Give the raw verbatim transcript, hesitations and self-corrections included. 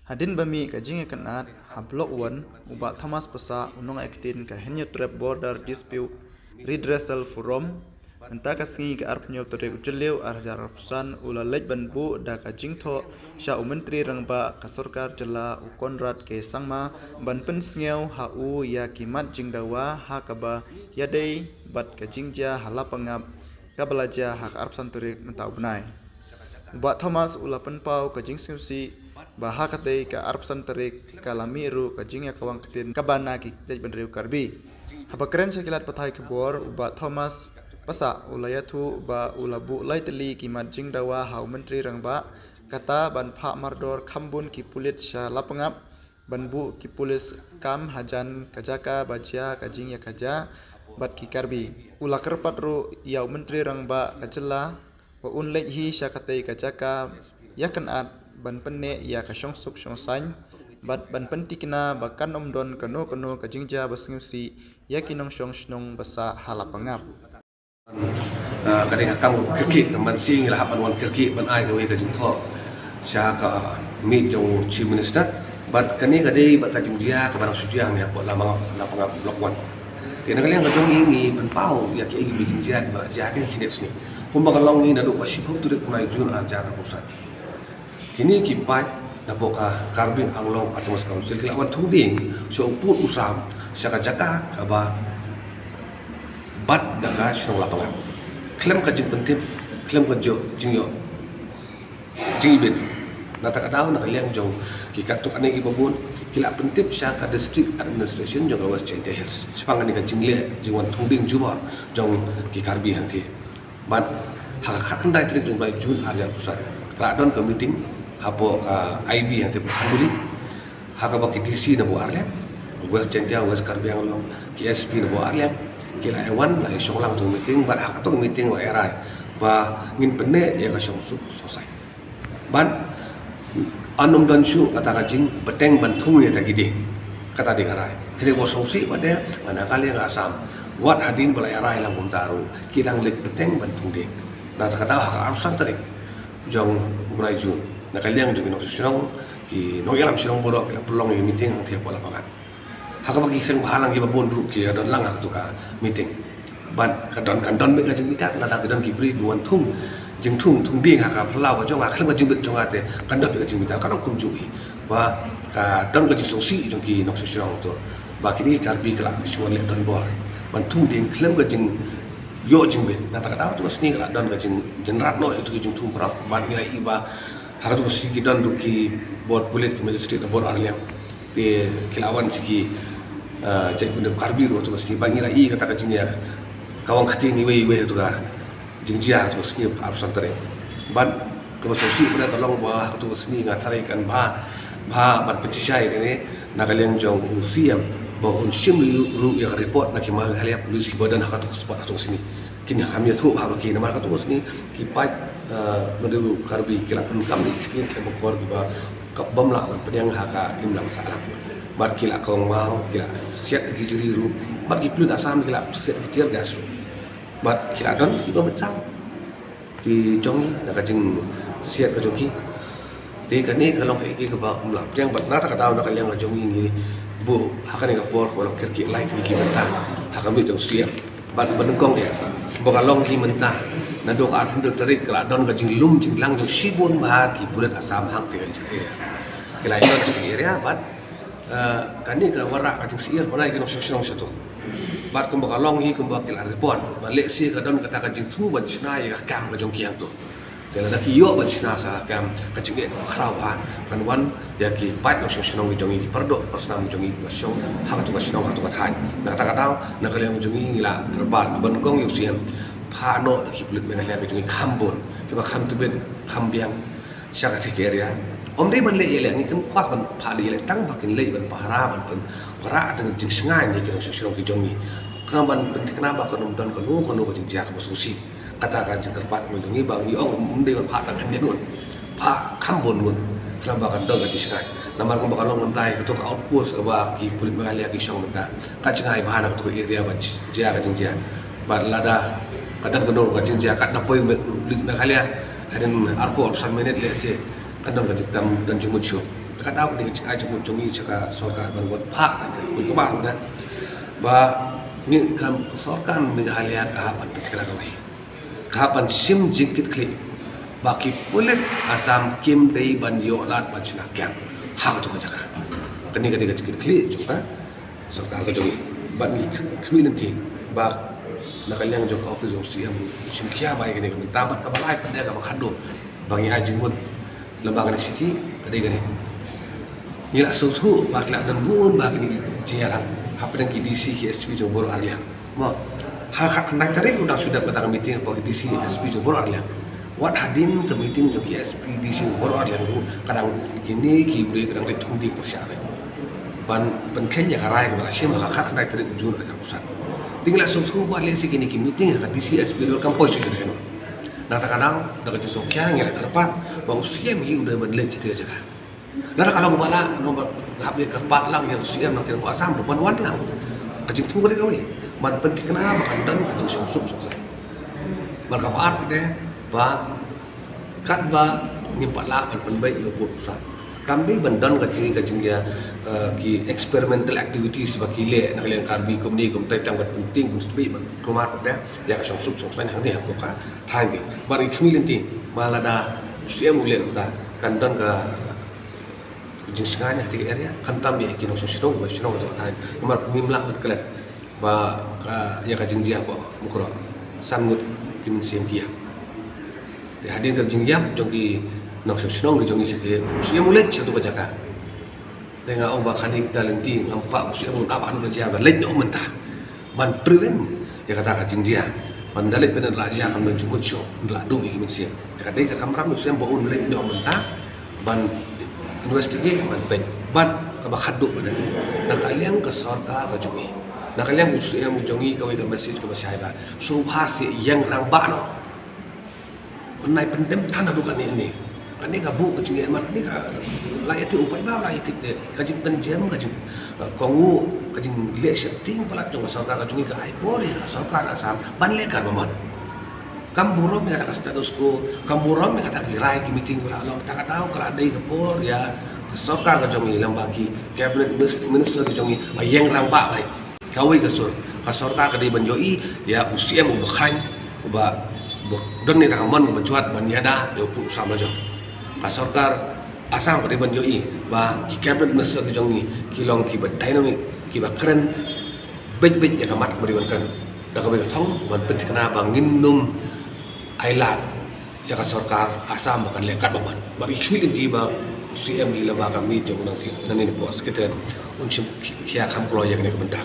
Hadien ba mih ka jingïakynad ha Block One, u Bah Thomas Passah, u nongïaktien ka Hynñiewtrep Border Dispute Redressal Forum, mynta ka sngi ka arphew tarik u Jylliew ar hajar arphew san, u la leit ban buh da ka jingthoh sha u Myntri Rangbah ka Sorkar Jylla u Conrad K Sangma ban pynsngew ha u ïa ki mat jingdawa ha kaba ïadei bad ka jingjia ha Lapangap kaba la jia ha ka arphew san tarik mynta u bnai. U Bah Thomas u la pynpaw ka jingsngewsih ba ha katei ka arphew san tarik ka la mih ruh ka jingïakawang ktien kaba na ki jaitbynriew Karbi. Haba kren sha ki lad pathai khubor, u Bah Thomas Passah u la ïathuh ba u la buh lai tylli ki mat jingdawa ha u Myntri Rangbah, kata ban phah mardor kham bun ki pulit sha Lapangap, ban buh ki pulit kam hajan ka jaka ba jia ka jingïakajia bad ki Karbi. U la kyrpad ruh ïa u Myntri Rangbah ka Jylla ba un leit hi sha katei ka jaka ïakynad ban pynneh ïa ka shongsuk shongsaiñ bad ban pyntikna ba kan ym don kano kano ka jingjia ba sngewsih ïa ki nongshong shnong ba sah ha Lapangap. Ah, ka dei ka kam kyrkieh, ka man sing la hap ban wan kyrkieh ban ai kawei ka jingthoh sha ka miet jong u Chief Minister. Bad kane ka dei bad ka jingjia kaba dang shu jia hangne hapoh Lapangap, Lapangap Block One. Te na ka liang ka jong ngi ngi pynpaw ïa kiei kiba jingjia kiba la jia kine ki sngi. Kumba ka long ngi naduh ka shiphew tarik u bnai Jun ar hajar arphew san. Kine ki paid napoh ka Karbi Anglong Autonomous Council ki la wan thung dieng sha u pud u sam sha ka jaka kaba bad da ka shnong Lapangap. Khlem ka jingpyntip, khlem ka jingïoh jingïoh jingibit. Na kata ka daw na ka liang jong ki katto katne kiba bun ki la pyntip sha ka District Administration jong ka West Jaintia Hills shaphang kane ka jingleh jingwan thung dieng jubor jong ki Karbi hangthie. Bad ha ka khatkhyndai tarik jong u bnai Jun ar hajar arphew san ka la don ka meeting hapoh ka I B hangthie Phumbuli. Ha kaba ki D C napoh ar liang, West Jaintia, West Karbi Anglong, ki S P napoh ar liang ki la ïawan, la ïashong lang jong ka meeting. Bad ha kato ka meeting la ïarai ba ngin pynneh ïa ka shongsuk shongsaiñ. Bad yn ym don shuh kata ka jingbteng ban thung ïa kita ki dieng. Kata dei ka rai. Hynrei ba sngewsih pat de ba na ka liang Assam, wat hadien ba la ïarai lang kumta ruh ki dang leit bteng ban thung dieng. Na kata ka daw ha ka arphew san tarik jong u bnai Jun, na ka liang jong ki nongshong shnong, ki nongïalam shnong baroh ki la pynlong ïa ki meeting hangthie hapoh Lapangap. Ha kaba ki seng bhalang kiba bun ruh ki don lang ha kato ka meeting. Bad ka don, kan don beit ka jingbitar, lada ki don ki briew kiba wan thung jingthung, thung dieng ha ka phyllaw ka jong nga khlem ka jingbit jong nga te kan don beit ka jingbitar, kan long kumjuh hi. Ba ka don ka jingsngewsih jong ki nongshong shnong to ba kine ki Karbi ki la shu wan leh donbor ban thung dieng khlem ka jingïoh jingbit. Na kata ka daw to ka sngi ka la don ka jing, jingrat noh ïa kito ki jingthung prok. Bad ngi la ïohi ba ha kato ka sngi ki don ruh ki bor pulit, ki magistrate na bor ar liang. Te ki la wan sha ki, ah, jaitbynriew Karbi ruh ha kato ka sngi. Bad ngi la ïohi kata ka jingïakawang ktien iwei iwei ha kato ka jingjia ha kato ka sngi ha ka arphew san tarik. Bad kaba sngewsih pat ka long ba ha kato ka sngi nga tharai kan bha, bha ban pynshisha ïa kane na ka liang jong u C M ba un shim ruh ïa ka report na ki Meghalaya Police kiba don ha kato ka spot ha kato ka sngi. Kin ïa kham ïathuh bha ba ki, namar kato ka sngi ki paid, eh, Madu Karbi ki la pyndonkam ïa ki ktien khlem akor kiba, kaba ym lah ban pdiang ha ka imlang sahlang. Bad ki la kawang maw, ki la siat ki jri ruh. Bad ki pulit Assam ki la siat ki tear gas ruh. Bad ki la don kiba bynta ki jong ngi na ka jingsiat ka jong ki. Te kane ka long kaei kaei kaba ym lah pdiang. Bad na kata ka daw na ka liang ka jong ngi ngi buh ha kane ka por kaba long kyrkieh lai tylli ki bynta ha ka miet jong u C M. Bad ba nyngkong ïa ba ka long hi mynta naduh ka arphew hynriew tarik ka la don ka jinglum jinglang jong shibun bha ki pulit Assam hangtei ka jingeh. Ki la ïa don ha ka area bad, eh, kane ka wanrah ka jingsyier ban ai ki nongshong shnong shato. Bad kumba ka long hi kumba ki la report ba lehse ka don kata ka jingthmu ban shna ïa ka kam ka jong ki hangto. Te lada ki ïoh ban shna sa ka kam ka jingeh kaba khraw bha kan wan ïa ki paid nongshong shnong ki jong ngi, ki paradoh parasnam ki jong ngi ba shong ha kato ka shnong ha kato ka thaiñ. Na kata ka daw na ka liang jong ngi ngi la kyrpad ba nyngkong ïa u C M phah noh da ki pulit Meghalaya ki jong ngi kham bun kiba kham tbit kham biang sha katei ka area. Ym dei ban leh ïaleh, ngi khlem kwah ban phah leh ïaleh tang ba kin leit ban pahara ban pynpara tang jingsngaiñ ïa ki nongshong shnong ki jong ngi. Khnang ban pynthikna ba kan ym don kano kano ka jingjia kaba sngewsih. Kata ka jingkyrpad ka jong ngi ba ngi ong ym dei ban phah tang khyndiat ngut, phah kham bun ngut khnang ba kan don ka jingshngaiñ. Namar kumba ka long mynta ïa kato ka outpost kaba ki pulit Meghalaya ki shong mynta ka jngai bha na kato ka area ba jia ka jingjia. Bad lada ka don kano ka jingjia katba poi pulit Meghalaya hadien arphew arphew san minit lehse kan don ka jingkam, don jingmut shuh. Ka daw ka dei ka jingai jingmut jong ngi sha ka sorkar ban wan phah ka pun ka ba na ba ngi kam sorkar Meghalaya ka hap ban pyntikna kawei, ka hap ban shim jingkit khlieh ba ki pulit Assam kim dei ban ïoh lad ban shna kiang ha kato ka jaka. Kane ka dei ka jingkit khlieh jong ka sorkar ka jong ngi. Bad ngi khmih lynti ba na ka liang jong ka office jong C M shim khia bai kane ka mynta bad ka ba lai pat ka ba khadduh ba ngi ai jingmut lem bad kane city ka dei kane. Ngi la sngewthuh ba ki la don bun ba kine ki jingïalang hapdeng ki D C ki S P jong baroh arliang. Mo ha ka khyndai tarik u dang shu dep kata ka meeting hapoh ki D C S P jong baroh arliang. Wat hadien ka meeting jong ki S P D C baroh arliang ruh ka dang kine ki briew ka dang leit thung ding pyrshah re ban pynkheiñ ïa ka rai kaba la shim ha ka khyndai tarik u Jun ar hajar arphew san. Te ngi la sngewthuh ba lehse kine ki meeting ha ka D C S P ruh kam poi shuh shuh shuh. Nangta ka dang da ka jingsngewkhia ngi la kyrpad ba u C M hi u dei ban leit sha kata ka jaka. Lada ka long ba la, long ba hap ïa kyrpad lang ïa u C M nangta u Assam ruh ban wan lang. Ka jingthmu ka dei kawei ban pynthikna ba kan don ka jingshong suk shong sai. Bad kaba ar pat de ba katba ngim pat lah ban pynbeit ïa u pud u sap, kam dei ban don ka jing, ka jingïa, eh, ki experimental activities ba ki leh na ka liang Karbi kumne kumtai tang ban pynting ban sbei ban kulmar pat de ïa ka shong suk shong sai hangne hapoh ka thaiñ. Bad ngi khmih lynti ba lada u C M u leh kata kan don ka jingsngain ha kata ka area, khamtam ïa ki nongshong shnong ba shnong ha kata ka thaiñ. Namar ngim lah ban klet ba ka, ïa ka jingjia hapoh Mukroh san ngut ki mynsiem ki ïap. Te hadien ka jingïap jong ki nongshong shnong ki jong ngi sha te, u C M u leit sha kata ka jaka. Te nga ong ba kane ka lynti ngam kwah u C M u naba haduh la jia, ba leit noh mynta ban prevent ïa kata ka jingjia. Ban da leit pynlait la jia kam don jingmut shuh, la duh ïa ki mynsiem. Te ka dei ka kamram u C M ba un leit noh mynta ban investigate, ban peit. Bad kaba khadduh pat de, na ka liang ka sorkar ka jong ngi, na ka liang u C M jong ngi, kawei ka message kaba shai ba sngewbha seh ïeng rangbah noh. Pynlait pyndem than haduh kane ne. Kane ka buh ka jingïamar, kane ka la ïathuh u paidbah, la ïathuh te ka jingpynjem, ka jing, uh, kohnguh, ka jingleh sheptieng palat jong ka sorkar ka jong ngi ka ai por ïa ka sorkar Assam ban leh katba mon. Kam burom ïa kata ka status quo, kam burom ïa kata ki rai ki meeting ka la long, kata ka daw ka la dei ka por ïa ka sorkar ka jong ngi lem bad ki cabinet mis-, minister ka jong ngi ba ïeng rangbah bha. Kawei ka sur, ka sorkar ka dei ban ïohi ïa u C M uba khlaiñ, uba, uba don ïa ka mon kaba jwat ban ïada ïa u pud u sam la jong. Ka sorkar Assam ka dei ban ïohi ba ki cabinet minister ki jong ngi ki long kiba dynamic, kiba kren beit beit ïa ka mat kaba dei ban kren. Da kawei ka thong ban pynthikna ba ngin nym ailad ïa ka sorkar Assam ba kan leh katba mon. Bad ngi khmih lynti ba u C M hi lem bad ka miet jong u nangtei nangne hapoh Secretariat un shim khia kham kloi ïa kane ka bynta.